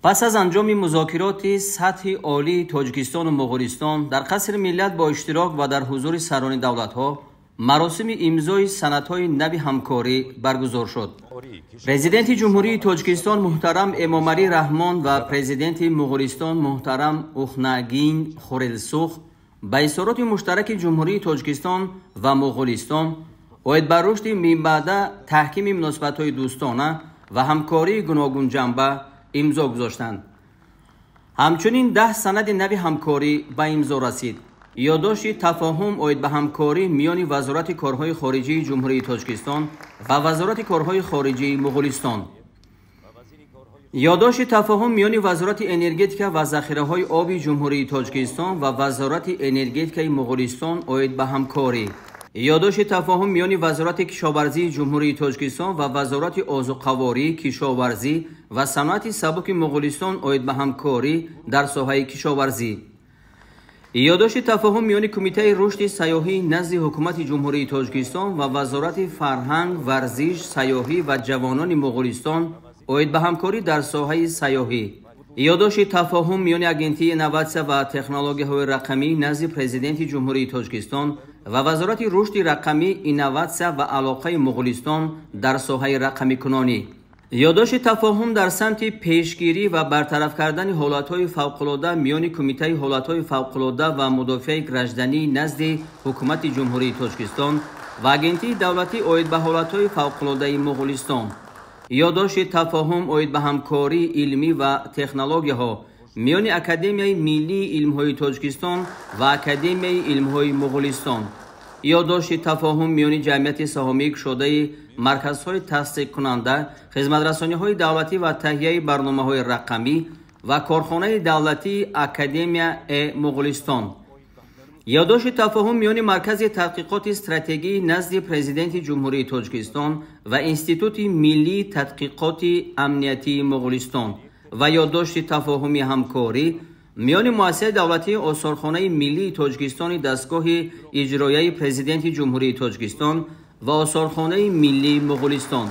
Пас аз анҷоми музокироти сатҳи олии Тоҷикистону Моғулистон дар Қасри миллат бо иштирок ва дар ҳузури сарони давлатҳо маросими имзои санадҳои нави ҳамкорӣ баргузор шуд. Президенти Ҷумҳурии Тоҷикистон муҳтарам Эмомалӣ Раҳмон ва президенти Моғулистон муҳтарам Ухнаагин Хурелсух ба изҳороти муштараки Ҷумҳурии Тоҷикистон ва Моғулистон оид ба рушди минбаъда таҳкими муносибатҳои дӯстона ва ҳамкории гуногунҷанба имзо гузоштанд. Ҳамчунин 10 санади нави ҳамкорӣ ба имзо расид. Ёддошти тафоҳум оид ба ҳамкорӣ миёни Вазорати корҳои хориҷии Ҷумҳурии Тоҷикистон ва Вазорати корҳои хориҷии Моғулистон. Ёддошти тафоҳум миёни Вазорати энергетика ва захираҳои оби Ҷумҳурии Тоҷикистон ва Вазорати энергетикаи Моғулистон оид ба ҳамкорӣ. Ёддошти тафоҳум миёни Вазорати кишоварзии Ҷумҳурии Тоҷикистон ва Вазорати озуқаворӣ, кишоварзӣ ва саноати сабуки Моғулистон оид ба ҳамкорӣ дар соҳаи кишоварзӣ. Ёддошти тафоҳум миёни Кумитаи рушди сайёҳӣ назди Ҳукумати Ҷумҳурии Тоҷикистон ва Вазорати фарҳанг, варзиш, сайёҳӣ ва ҷавонони Моғулистон оид ба ҳамкорӣ дар соҳаи сайёҳӣ. Ёддошти тафоҳум миёни Агентии инноватсия ва технологияҳои рақамӣ назди Президенти Ҷумҳурии Тоҷикистон ва Вазорати рушди рақамӣ, инноватсия ва алоқаи Моғулистон дар соҳаи рақамикунонӣ. Ёддошти тафоҳум дар самти пешгирӣ ва бартараф кардани ҳолатҳои фавқулода миёни Кумитаи ҳолатҳои фавқулода ва мудофиаи гражданӣ назди Ҳукумати Ҷумҳурии Тоҷикистон ва Агентии давлатӣ оид ба ҳолатҳои фавқулодаи Моғулистон. Ёддошти тафоҳум оид ба ҳамкории илмӣ ва технологияҳо миёни Академияи миллии илмҳои Тоҷикистон ва Академияи илмҳои Моғулистон. Ёддошти тафоҳум миёни ҷамъияти саҳомии кушодаи марказҳои тасдиқкунанда, хизматрасониҳои давлатӣ ва таҳияи барномаҳои рақамӣ ва корхонаи давлатии Академия э Моғулистон. Ёддошти тафоҳум миёни Маркази тадқиқоти стратегӣ назди Президенти Ҷумҳурии Тоҷикистон ва Институти миллии тадқиқоти амниятии Моғулистон ва ёддошти тафоҳуми ҳамкорӣ миёни Муассисаи давлатии Осорхонаи миллии Тоҷикистони дастгоҳи иҷроияи Президенти Ҷумҳурии Тоҷикистон ва Осорхонаи миллии Моғулистон.